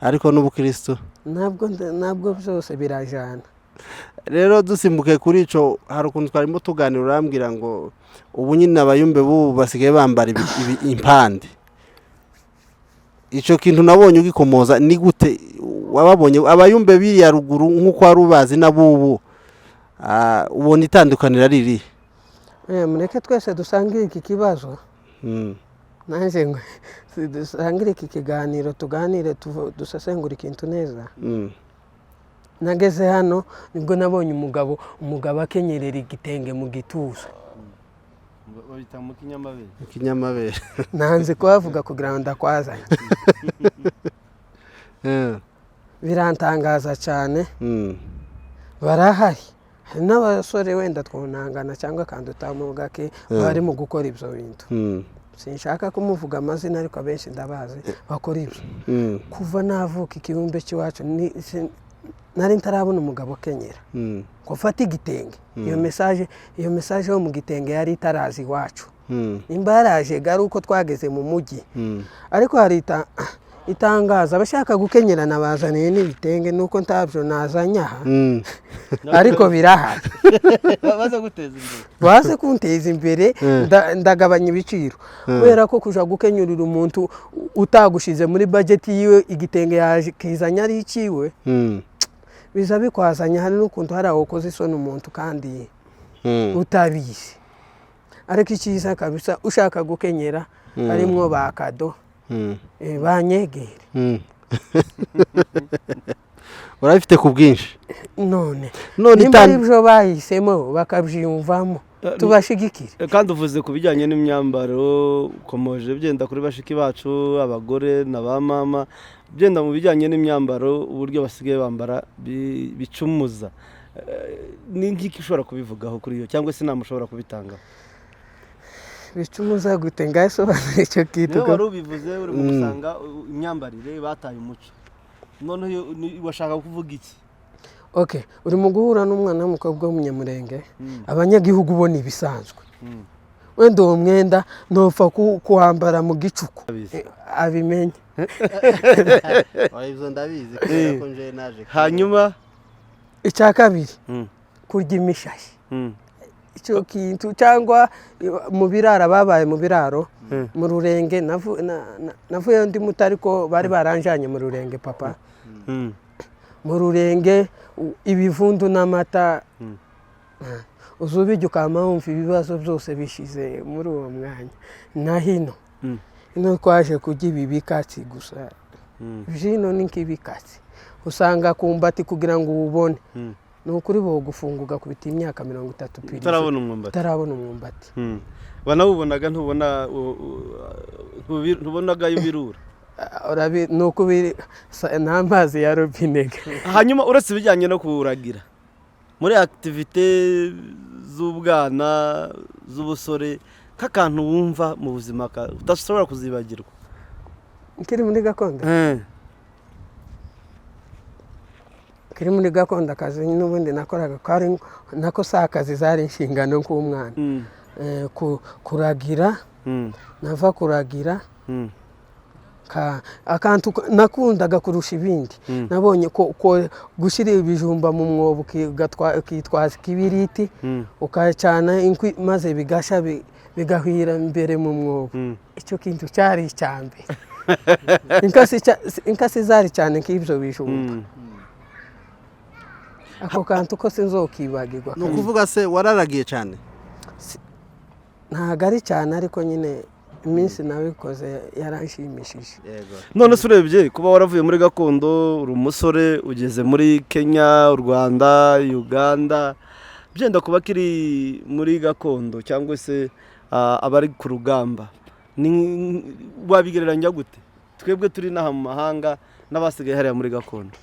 Speaker 2: Ariko n'ubukristo?
Speaker 3: Ntabwo byose birajana.
Speaker 2: Rero dusimbuke kuri ico, hari ukuntu twarimo tuganira, urambwira ngo ubu nyine abayumbe b'ubu basigaye bambara impande. Ico kintu nabonye ugikomoza, ni gute wababonye abayumbe biriya ruguru nk'uko wari ubazi n'abubu? Ubona itandukaniro ari irihe?
Speaker 3: Mureke twese dusangire iki kibazo. Nanjye ngo dusangire iki kiganiro, tuganire, dusesengure ikintu neza. Nageze hano nibwo nabonye umugabo akenyerera igitenge mu gituza.
Speaker 1: Babita mu kinyamabere.
Speaker 2: Ikinyamabere.
Speaker 3: Nanze kuhavuga kugira ngo ndakwazanye. Birantangaza cyane. Barahari, hari n'abasore wenda twunangana cyangwa akandutamu gake bari mu gukora ibyo bintu. Sinshaka kumuvuga amazina, ariko abenshi ndabazi bakora ibyo. Kuva navuka, ikibumbe cy'iwacu nari ntarabona umugabo ukenyera ngo ufate igitenge. Iyo message yo mu gitenge yari itaraza iwacu. Nimba yaraje ari uko twageze mu mujyi. Ariko hari itangazo, abashaka gukenyerana bazaniye n'ibitenge, nuko ntabyo nazanye aha. Ariko birahari.
Speaker 1: Baza guteza imbere.
Speaker 3: Baze kunteza imbere. Ndagabanya ibiciro, kubera ko kuja gukenyurira umuntu utagushize muri budget yiwe, igitenge yakizanye ari iciwe, biza bikwazanya. Hari n'ukuntu hari aho ukoze isoni umuntu kandi utabizi. Ariko icyiza kabisa, ushaka gukenyera, harimwo ba kado, banyegere.
Speaker 2: Urabifite ku bwinshi.
Speaker 3: None
Speaker 2: None
Speaker 3: nimba ari byo bahisemo bakabyiyumvamo, tubashigikire.
Speaker 1: Kandi uvuze ku bijyanye n'imyambaro, ukomoje byenda kuri bashiki bacu, abagore na ba mama, byenda mu bijyanye n'imyambaro, uburyo basigaye bambara bicumuza. Ni nk'iki ushobora kubivugaho kuri iyo, cyangwa se inama ushobora kubitangaho?
Speaker 3: Bicumuza gute? Ngasobanura icyo kintu.
Speaker 1: Niwe wari ubivuze, uri mu gusanga imyambarire bataye umuco. Noneho washaka kuvuga iki?
Speaker 3: Okay, uri mu guhura n'umwana w'umukobwa w'umunyamurenge, abanyagihugu ubona ibisanzwe. Wenda uwo mwenda ntupfa kuwambara mu gicuku.
Speaker 1: Abizi.
Speaker 3: Abimenye.
Speaker 2: Ibyo ndabizi kubera ko nje naje.
Speaker 1: Hanyuma
Speaker 3: Icya kabiri, kurya imishashi, icyo kintu, cyangwa mu biraro, babaye mu biraro mu Rurenge. Navuyeyo ndi muto, ariko bari baranjanye mu Rurenge, papa. Mu Rurenge ibivundu n'amata. Uzubijya ukama wumva ibibazo byose bishize muri uwo mwanya. Na hino, ino twaje kurya ibi bikatsi gusa. Vino ni nk'ibikatsi usanga kumbati kugira ngo uwubone. Ni ukuri bogufunga ugakubita imyaka 30 pirizo.
Speaker 1: Utarabona umwumbati.
Speaker 3: Utarabona umwumbati.
Speaker 1: Wanawubonaga, ntubona ntubonaga ibirura.
Speaker 3: Ah, ni uko n'amazi ya robine.
Speaker 1: Hanyuma uretse ibijyanye no kuwuragira, muri activités z'ubwana, z'ubusore, nk'akantu wumva mu buzima udashobora kuzibagirwa?
Speaker 3: Kiri muri gakondo, kiri muri gakondo, akazi n'ubundi nakoraga kari nako si akazi, zari inshingano nk'umwana. Kuragira, nava kuragira, akantu nakundaga kurusha ibindi, nabonye ko gushyira ibijumba mu mwobo, ukitwaza ikibiriti, ukacana inkwi, maze bigasha bigahwira imbere mu mwobo. Icyo kintu cyari icya mbere. Inkasi zari cyane nk'ibyo bijumba. Ako kantu ko sinzokibagirwa.
Speaker 2: Ni ukuvuga se wararagiye cyane?
Speaker 3: Ntabwo ari cyane, ariko nyine iminsi nabikoze yaranshimishije.
Speaker 2: Yego.
Speaker 1: None se urebye kuba waravuye muri gakondo uri umusore, ugeze muri Kenya, u Rwanda, Uganda, byenda kuba kiri muri gakondo cyangwa se abari ku rugamba, wabigereranya gute twebwe turi n'aha mu mahanga n'abasigaye hariya muri gakondo?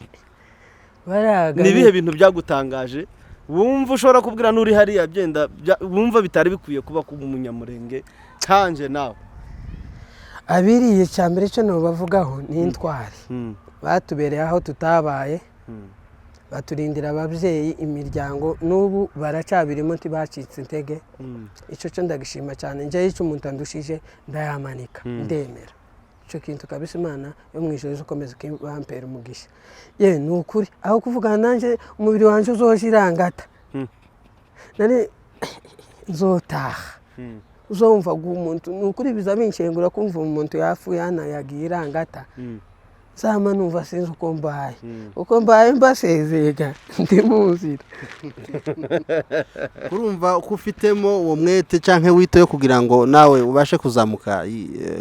Speaker 3: Baraga.
Speaker 1: Ni ibihe bintu byagutangaje wumva ushobora kubwira n'uri hariya, byenda wumva bitari bikwiye kuba ku munyamurenge kanje nawe?
Speaker 3: Abiriye, cya mbere cyo bavugaho ni intwari. Batubereye aho tutabaye, baturindira ababyeyi, imiryango, n'ubu baracyabirimo, ntibacitse intege. Icyo cyo ndagishima cyane. Njyewe icyo umuntu andushije ndayamanika, ndemera icyo kintu kabisa. Imana yo mu ijoro ikomeza ibampera umugisha. Ye, ni ukuri, aho kuvugana nanjye umubiri wanjye uzoje irangata. Nari nzotaha. Uzumva umuntu, ni ukuri biza binshengura kumva umuntu yapfuye hano yagiye irangata. Nzama numva sinzi uko mbaye, uko mbaye mbasezega ndi mu nzira.
Speaker 2: Urumva ko ufitemo uwo mwete cyangwa wite yo kugira ngo nawe ubashe kuzamuka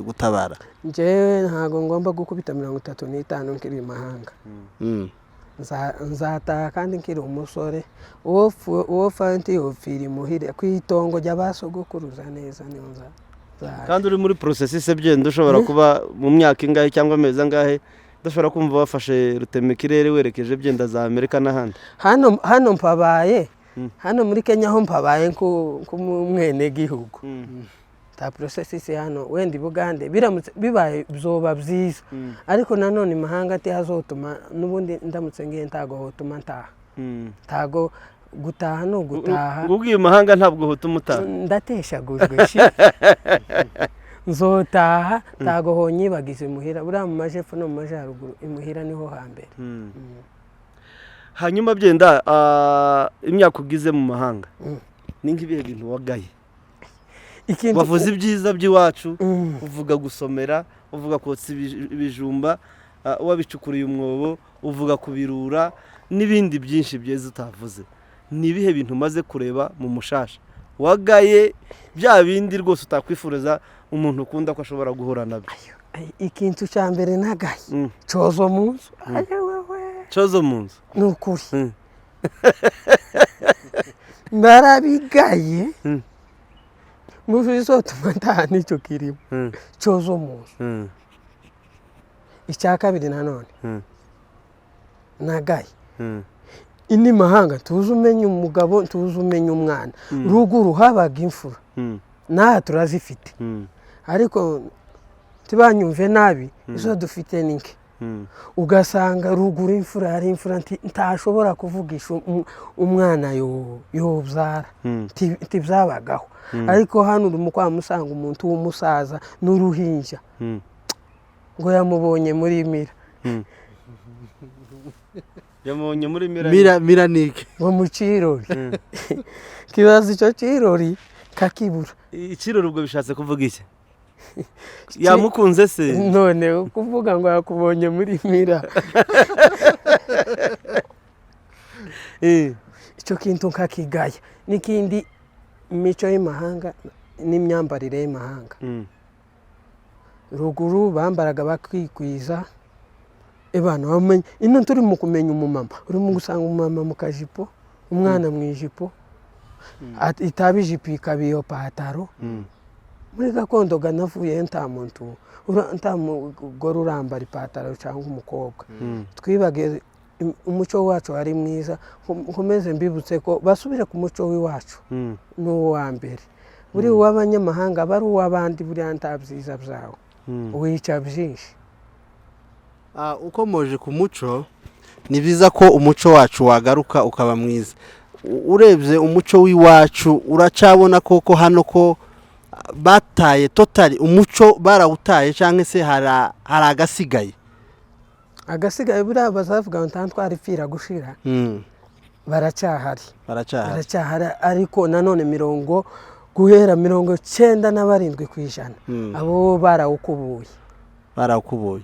Speaker 2: gutabara.
Speaker 3: Njyewe ntabwo ngomba gukubita 35 nkiri mahanga. Nzataha kandi nkiri umusore. Uwo fanti yopfira imuhire ku itongo ry'abasogokuruza neza, niho nzaja.
Speaker 1: Kandi uri muri processus, byenda ushobora kuba mu myaka ingahe cyangwa amezi angahe udashobora kumva wafashe rutemikirere werekeje byenda za Amerika n'ahandi?
Speaker 3: Hano mpabaye, hano muri Kenya ho mpabaye nk'umwenegihugu, nta processus hano. Wenda i Bugande biramutse bibaye byoba byiza, ariko nanone imahanga ntihazotuma n'ubundi ndamutse ngiye ntago hotuma ntaha. Ntago gutaha ni ugutaha.
Speaker 1: Ubwo iyo mahanga ntabwo hotuma utaha.
Speaker 3: Ndateshagujwe shi, nzotaha, ntago honyibagiza imuhira. Buriya mu majepfo no mu majyaruguru imuhira niho hambere.
Speaker 1: Hanyuma byenda imyaka ugize mu mahanga, ni nk'ibihe bintu wagaye?
Speaker 3: Ikintu
Speaker 1: Wavuze ibyiza by'iwacu, uvuga gusomera, uvuga kotsa ibijumba wabicukuriye umwobo, uvuga kubirura n'ibindi byinshi byiza utavuze. Ni ibihe bintu umaze kureba mu mushasha wagaye, bya bindi rwose utakwifuriza umuntu ukunda ko ashobora guhura nabyo?
Speaker 3: Ay, ikintu cya mbere nagaye, cozo mu nzu. Ayewewe!
Speaker 1: Cozo mu nzu.
Speaker 3: Ni ukuri. Narabigaye. Mu bizotuma ntaha n'icyo kirimo, cozo mu nzu. Icya kabiri nanone nagaye, indi mahanga tuzi umenya umugabo, tuzi umenya umwana. Ruguru habaga imfura, n'aha turazifite, ariko ntibanyumve nabi, izo dufite ni nke. Ugasanga ruguru imfura hari imfura ntashobora kuvugisha umwana yobyara, ntibyabagaho. Ariko hano uri mu kwamusanga umuntu w'umusaza n'uruhinja ngo yamubonye muri mira.
Speaker 1: Yamubonye muri mira?
Speaker 2: Mira, mira nike?
Speaker 3: Ngo mu kirori, kibaza icyo kirori kakibura.
Speaker 1: Ikirori ubwo bishatse kuvuga iki? Yamukunze se?
Speaker 3: None kuvuga ngo yakubonye muri mira, icyo kintu nkakigaya. N'ikindi, imico y'imahanga n'imyambarire y'imahanga. Ruguru bambaraga bakikwiza, ebana wamenye ino turi mu kumenya umumama, urimo gusanga umumama mu kajipo, umwana mu ijipo, itaba ijipo ikaba iyo pataro. Muri gakondo ganavuye nta muntu nta mugore urambara ipataro cyangwa umukobwa. Twibagiwe umuco wacu wari mwiza. Nkomeze mbibutse ko basubire ku muco w'iwacu n'uwa mbere. Buri uw'abanyamahanga aba ari uw'abandi, buriya nta byiza byawe, wica byinshi.
Speaker 2: Ukomoje ku muco, ni byiza ko umuco wacu wagaruka ukaba mwiza. Urebye umuco w'iwacu, uracabona koko hano ko bataye totally umuco, barawutaye, cyangwa se hari agasigaye?
Speaker 3: Agasigaye, buriya bazavuga ngo nta ntwara ipfira gushira. Baracyahari.
Speaker 2: Baracyahari.
Speaker 3: Baracyahari, ariko nanone guhera 97% abo barawukubuye.
Speaker 2: Barawukubuye.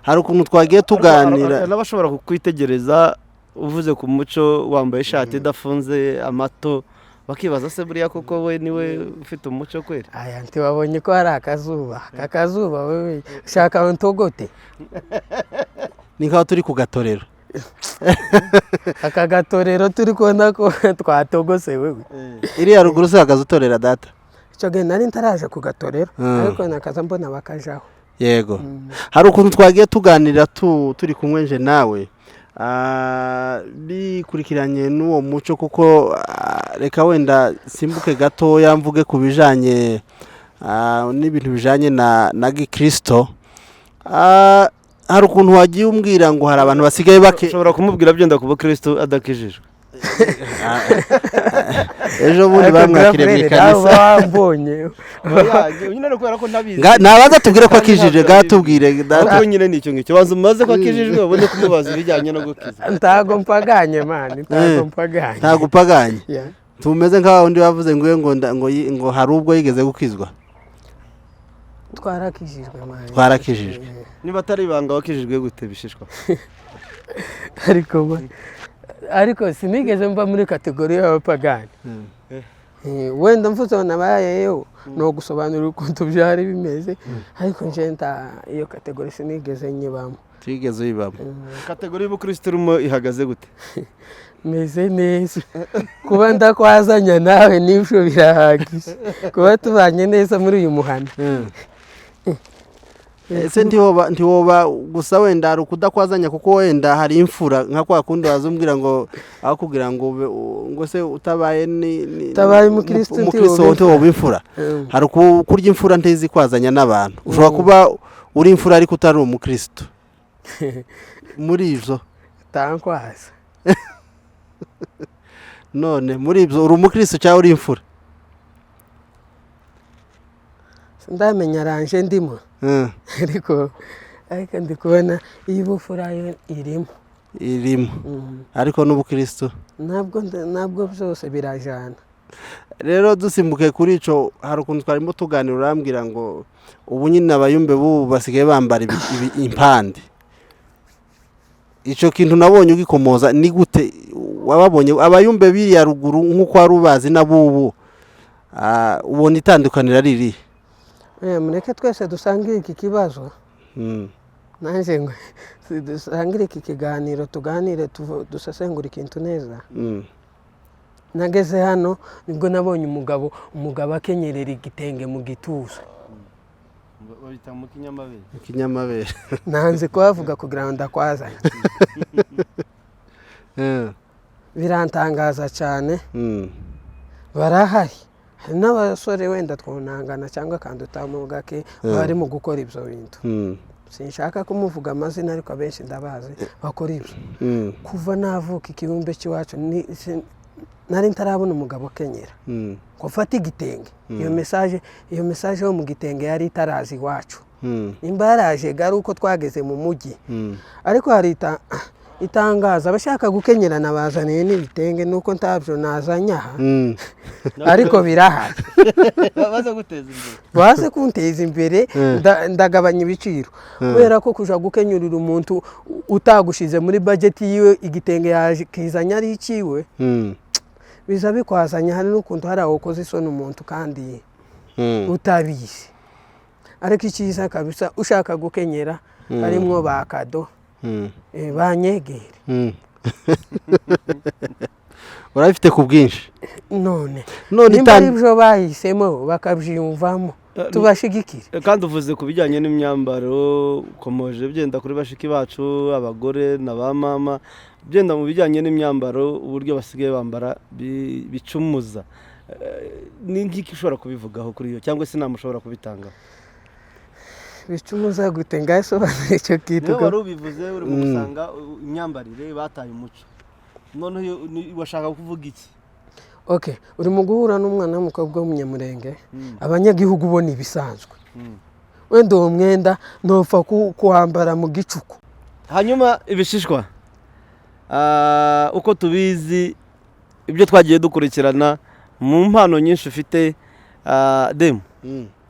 Speaker 2: Hari ukuntu twagiye tuganira.
Speaker 1: N'abashobora kukwitegereza uvuze ku muco, wambaye ishati idafunze amato, bakibaza se buriya koko we niwe ufite umuco kweri?
Speaker 3: Aya, ntiwabonye ko hari akazuba? Aka kazuba, wewe shaka ntogote.
Speaker 2: Ni nk'aho turi ku gatorero.
Speaker 3: Aka gatorero turi kubona ko twatogose wewe.
Speaker 2: Iriya ruguru se hagaze utorera data?
Speaker 3: Icyo gihe nari ntaraje ku gatorero, ariko nakaza mbona bakajaho.
Speaker 2: Yego, hari ukuntu twagiye tuganira turi kumwe nje nawe, bikurikiranye n'uwo muco, kuko reka wenda simbuke gatoya mvuge ku bijanye n'ibintu bijanye na gikristo. Hari ukuntu wagiye umbwira ngo hari abantu basigaye bake.
Speaker 1: Ushobora kumubwira byenda kuba Kristo adakijijwe.
Speaker 2: Ejo bundi
Speaker 3: Ariko
Speaker 2: bamwakiriye mu
Speaker 3: Grand Frere, nawe
Speaker 2: ikanisa.
Speaker 3: uba wambonye.
Speaker 1: Nyine ni ukubera ko ntabizi.
Speaker 2: Nabanza tubwire ko akijije, gatubwire data.
Speaker 1: Ariko nyine ni icyo ngicyo, banza umubaze ko akijijwe, ubone kumubaza ibijyanye no gukiza.
Speaker 3: Ntago mpaganye man, ntago mpaganye.
Speaker 2: Ntabwo upaganye?
Speaker 3: Yeah.
Speaker 2: Tumeze nk'aho undi wavuze ngo ngo ngo hari ubwo yigeze gukizwa.
Speaker 3: Twarakijijwe man.
Speaker 2: Twarakijijwe.
Speaker 1: Niba atari ibanga, wakijijwe gute bishishwa?
Speaker 3: Ariko ariko sinigeze mva muri catégorie y'abapagani. Wenda mvuze ngo nabayeyo ni ugusobanura ukuntu byari bimeze, ariko nje nta iyo catégorie sinigeze nyibamo.
Speaker 2: Twigeze uyibamo?
Speaker 1: Catégorie y'ubukristo urimo ihagaze gute?
Speaker 3: Meze neza. Kuba ndakwazanya nawe n'ibyo birahagije, kuba tubanye neza muri uyu muhanda.
Speaker 2: Ese ntiwoba gusa wenda hari ukudakwazanya, kuko wenda hari imfura nka kwa kundi waza umbwira ngo aho kugira ngo ngo se utabaye
Speaker 3: Utabaye umukristo
Speaker 2: umukristo
Speaker 3: ntiwoba
Speaker 2: ntiwoba imfura. Hari kurya imfura ntizi kwazanya n'abantu. Ushobora kuba uri imfura ariko utari umukristo muri ibyo.
Speaker 3: Tankwaza.
Speaker 2: None muri ibyo uri umukristo cyangwa uri imfura?
Speaker 3: Ndamenya ranje ndimo. Ariko ndi kubona iyi bufura yo irimo.
Speaker 2: Irimo. Ariko n'ubukristo?
Speaker 3: Ntabwo byose birajana.
Speaker 2: Rero dusimbuke kuri ico, hari ukuntu twarimo tuganira, urambwira ngo ubu nyine abayumbe b'ubu basigaye bambara impande. Ico kintu nabonye ugikomoza, ni gute wababonye abayumbe biriya ruguru nk'uko wari ubazi n'abubu? Ubona itandukaniro ari irihe?
Speaker 3: Mureke twese dusangire iki kibazo. Nanjye ngo dusangire iki kiganiro, tuganire, dusesengure ikintu neza. Nageze hano nibwo nabonye umugabo akenyerera igitenge mu gituza.
Speaker 1: Babita mu kinyamabere.
Speaker 2: Ikinyamabere.
Speaker 3: Nanze kuhavuga kugira ngo ndakwazanye. Birantangaza cyane. Barahari, hari n'abasore wenda twunangana cyangwa kandi utamuga ke bari mu gukora ibyo bintu. Sinshaka kumuvuga amazina, ariko abenshi ndabazi bakora ibyo. Kuva navuka, ikibumbe cy'iwacu nari ntarabona umugabo ukenyera ngo ufate igitenge. Iyo message yo mu gitenge yari itaraza iwacu. Nimba yaraje ari uko twageze mu mujyi. Ariko hari itangazo, abashaka gukenyerana bazaniye n'ibitenge, nuko ntabyo nazanye aha. Ariko birahari.
Speaker 1: Baze guteza imbere.
Speaker 3: Baze kunteza imbere. Ndagabanya ibiciro, kubera ko kuja gukenyurira umuntu utagushize muri budget yiwe, igitenge yaje kizanye ari iciwe, biza bikwazanya. Hari n'ukuntu hari aho ukoze isoni umuntu kandi utabizi. Ariko icyiza kabisa, ushaka gukenyera harimwo ba kado, banyegere.
Speaker 2: Urabifite ku bwinshi.
Speaker 3: None
Speaker 2: None
Speaker 3: nimba ari byo bahisemo bakabyiyumvamo, tubashigikire.
Speaker 1: Kandi uvuze ku bijyanye n'imyambaro, ukomoje byenda kuri bashiki bacu, abagore na ba mama, byenda mu bijyanye n'imyambaro, uburyo basigaye bambara bicumuza. Ni nk'iki ushobora kubivugaho kuri iyo, cyangwa se inama ushobora kubitangaho?
Speaker 3: Bicumuza gute? Ngasobanura icyo kintu.
Speaker 1: Niwe wari ubivuze, uri mu gusanga imyambarire bataye umuco. Noneho washaka kuvuga iki?
Speaker 3: Okay, uri mu guhura n'umwana w'umukobwa w'umunyamurenge, abanyagihugu ubona ibisanzwe. Wenda uwo mwenda ntupfa kuwambara mu gicuku.
Speaker 1: Hanyuma ibishishwa, uko tubizi, ibyo twagiye dukurikirana mu mpano nyinshi ufite, demu,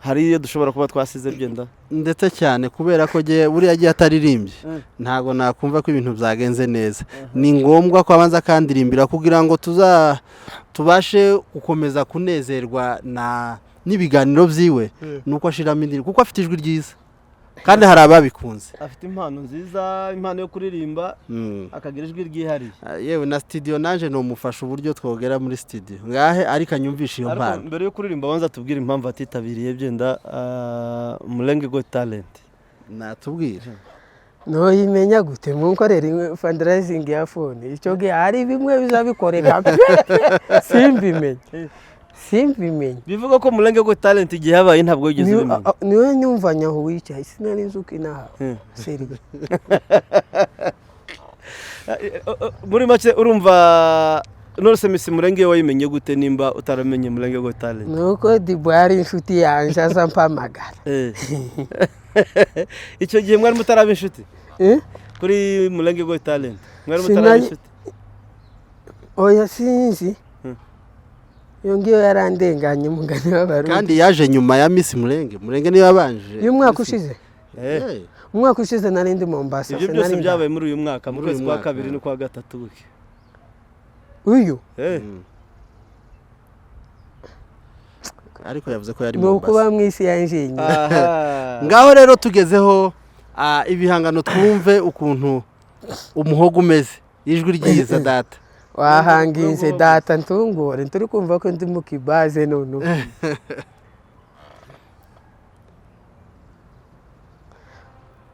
Speaker 1: hari iyo dushobora kuba twasize byenda?
Speaker 2: Ndetse cyane, kubera ko jye buriya agiye ataririmbye ntabwo nakumva ko ibintu byagenze neza. Ni ngombwa ko abanza akandirimbira kugira ngo tuza tubashe gukomeza kunezerwa na n'ibiganiro byiwe, nuko ashiramo indirimbo, kuko afite ijwi ryiza kandi hari ababikunze.
Speaker 1: Afite impano nziza, impano yo kuririmba, akagira ijwi ryihariye.
Speaker 2: Yewe na studio naje nomufasha uburyo twogera muri studio ngahe, ariko anyumvisha iyo
Speaker 1: Ariko
Speaker 2: mpano.
Speaker 1: mbere yo kuririmba, abanza tubwire impamvu atitabiriye byenda Murenge Got Talent.
Speaker 2: Natubwire.
Speaker 3: Ntoyimenya gute? Munkorera fundraising ya phone, icyo gihe hari bimwe biza bikoreka simbimenye, simbimenye.
Speaker 1: Bivuga ko Murenge Got Talent igihe yabaye ntabwo wigeze ubimenya?
Speaker 3: Niwe nyumva nyaho wicaye, sinari nzi uko inaha sérieux.
Speaker 1: Muri make urumva none Miss Murenge wayimenye gute nimba utaramenye Murenge Got Talent?
Speaker 3: Nuko Dibo yari inshuti yanjye, aza mpamagara.
Speaker 1: Icyo gihe mwari mutaraba inshuti?
Speaker 3: Eh?
Speaker 1: Kuri Murenge Got Talent mwari mutaraba inshuti?
Speaker 3: Oya, sinzi. Iyo ngiyo yarandenganye, umugani w'Abarundi.
Speaker 2: Kandi yaje nyuma ya Miss Murenge. Murenge niyo yabanje.
Speaker 3: Uyu mwaka ushize. Umwaka ushize nari ndi Mombasa.
Speaker 1: Ibyo
Speaker 3: Sinari
Speaker 1: byose byabaye muri uyu mwaka, mu
Speaker 2: Muri
Speaker 1: kwezi
Speaker 2: uyu
Speaker 1: kwa
Speaker 2: mwaka,
Speaker 1: kabiri n'ukwa gatatu gutyo.
Speaker 3: Uyu?
Speaker 2: Ariko yavuze ko yari
Speaker 3: Ni ukuba
Speaker 2: Mombasa.
Speaker 3: mu isi ya njyenyine.
Speaker 1: Aha.
Speaker 2: Ngaho rero tugezeho ibihangano, twumve ukuntu umuhogo umeze, ijwi ryiza data.
Speaker 3: Wahanginze data, ntungure, turi kumva ko ndi mu kibaze none.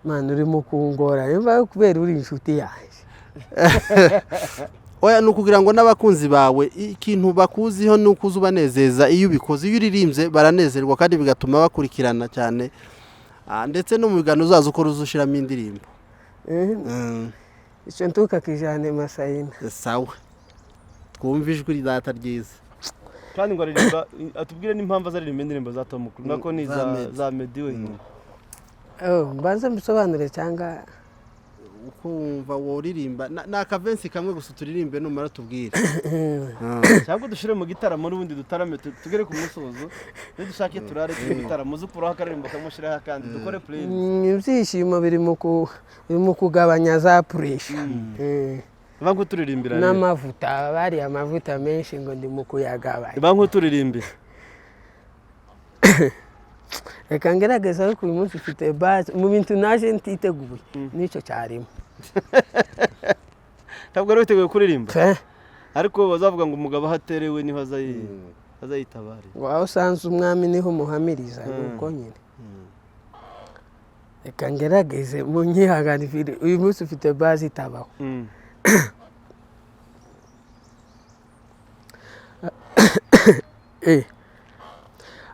Speaker 3: Mwana, urimo kungora nimba kubera uri inshuti yanjye.
Speaker 2: Oya, ni ukugira ngo n'abakunzi bawe ikintu bakuziho ni uko uza ubanezeza. Iyo ubikoze, iyo uririmbye, baranezerwa kandi bigatuma bakurikirana cyane. Ndetse no mu biganiro uzaza ukora uza ushyiramo indirimbo.
Speaker 3: Icyo ntukakijane masayina.
Speaker 2: Sawa, twumve ijwi data ryiza.
Speaker 1: Kandi ngo aririmba, atubwire n'impamvu azaririmba indirimbo za Tom Close, nako ni
Speaker 2: Za
Speaker 1: za
Speaker 2: Meddy.
Speaker 1: Za Meddy wenyine.
Speaker 3: Oh, mbanze mbisobanure cyangwa?
Speaker 2: Uko wumva woririmba, ni akavensi kamwe gusa turirimbe, numara tubwire.
Speaker 1: Cyangwa dushyire mu gitaramo n'ubundi dutarame, tugere ku musozo, nidushake turare turi mu gitaramo, uze ukuraho akaririmbo kamwe ushireho akandi, dukore playlist.
Speaker 3: Ibyishimo biri mu kugabanya za pressure.
Speaker 1: Ba nk'uturirimbira rero.
Speaker 3: N'amavuta, bariya amavuta menshi ngo ndi mu kuyagabanya.
Speaker 1: Ba nk'uturirimbira.
Speaker 3: Reka ngerageza, ariko uyu munsi ufite base mu bintu naje ntiteguye, nicyo cyarimo.
Speaker 1: Ntabwo wari witeguye kuririmba?
Speaker 3: Pe.
Speaker 1: Ariko bazavuga ngo umugabo aho aterewe niho azayitabarira.
Speaker 3: Ngo aho usanze umwami niho umuhamiriza, nuko nyine reka ngerageze mu nyihanganire, uyu munsi ufite base itabaho.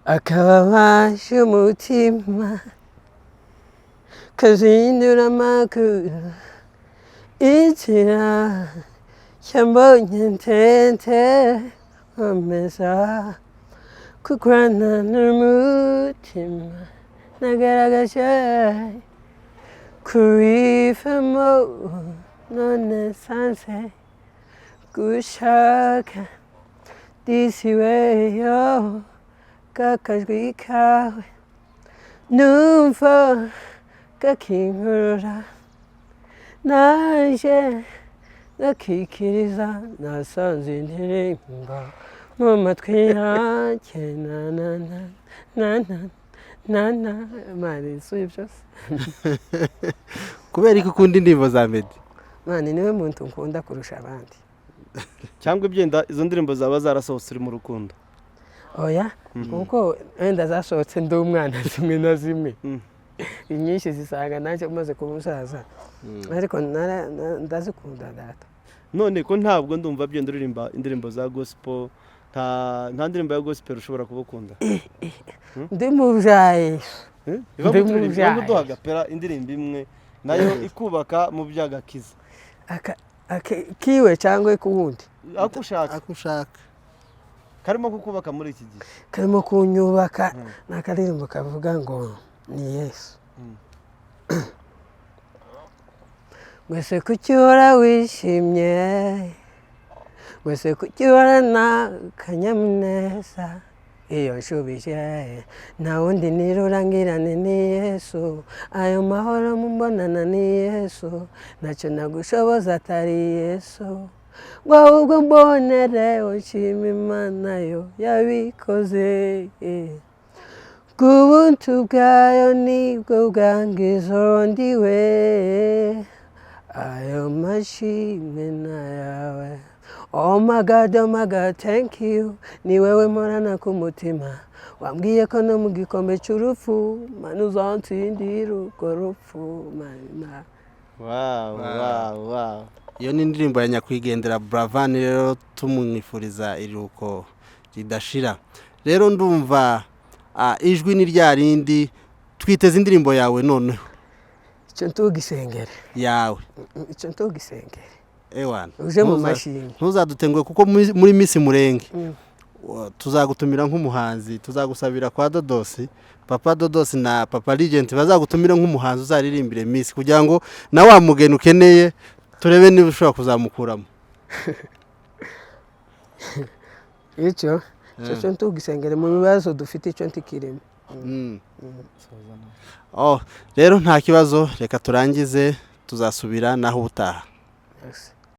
Speaker 3: Akababaje umutima. Kazindura amakuru inzira yambonye ndende, nkomeza kurwana n'umutima, nagaragaje kubivamo, none nsanze gushaka disi weyo kakajwi kawe numva kakinkurura, naje ngakikiriza, nasanze indirimbo mu matwi yanjye na na na na na na na. Mani, si byose.
Speaker 2: Kubera ko ukunda indirimbo za Meddy?
Speaker 3: Mani, niwe muntu nkunda kurusha abandi.
Speaker 1: Cyangwa ibyenda izo ndirimbo zaba zarasohotse uri mu rukundo?
Speaker 3: Oya, kuko wenda zasohotse ndi umwana zimwe na zimwe, inyinshi zisanga nanjye umaze kuba umusaza, ariko ndazikunda data.
Speaker 1: None ko ntabwo ndumva byenda uririmba indirimbo za gospel, nta ndirimbo ya gospel ushobora kuba ukunda?
Speaker 3: Ndi mu bya Yesu.
Speaker 1: Eh? Iva
Speaker 3: Ndi mu
Speaker 1: muturirimba
Speaker 3: byaha.
Speaker 1: Iva muduha agapera, indirimbo imwe nayo ikubaka mu by'agakiza.
Speaker 3: Kiwe cyangwa kuwundi?
Speaker 1: Ako ushaka.
Speaker 2: Ako ushaka.
Speaker 1: Karimo kukubaka muri iki gihe.
Speaker 3: Karimo kunyubaka ni akaririmbo kavuga ngo ni Yesu. Mwese kuki uhora wishimye? Mwese kuki uhorana akanyamuneza? Iyo nshubije, nta wundi nirurangirane, ni Yesu. Ayo mahoro mumbonana ni Yesu, ntacyo nagushoboza atari Yesu. Ngo ahubwo mbonere nshima Imana yo yabikoze. Bw'ubuntu bwayo nibwo bwangizo ndiwe, ayo mashimwe nayawe. Oh my God, oh my God, thank you. Ni wewe mporana ku mutima, wambwiye ko no mu gikombe cy'urupfu, Mana, uzansindira urwo rupfu, Mana.
Speaker 1: Wow.
Speaker 2: Iyo ni indirimbo ya nyakwigendera Buravan. Rero tumwifuriza iruhuko ridashira. Rero ndumva ijwi ni rya rindi, twiteze indirimbo yawe noneho.
Speaker 3: Icyo ntugisengere.
Speaker 2: Yawe.
Speaker 3: Icyo ntugisengere.
Speaker 2: Ewana.
Speaker 3: Uje mu mashini.
Speaker 2: Ntuzadutenguhe kuko muri Miss Murenge tuzagutumira nk'umuhanzi, tuzagusabira kwa Dodosi, Papa Dodosi na Papa Regent, bazagutumira nk'umuhanzi uzaririmbire Miss, kugira ngo na wa mugeni ukeneye turebe niba ushobora kuzamukuramo.
Speaker 3: Icyo cyo ntugisengere, mu bibazo dufite icyo ntikirimo.
Speaker 2: Oh, rero nta kibazo, reka turangize, tuzasubira naho ubutaha.
Speaker 3: Yes.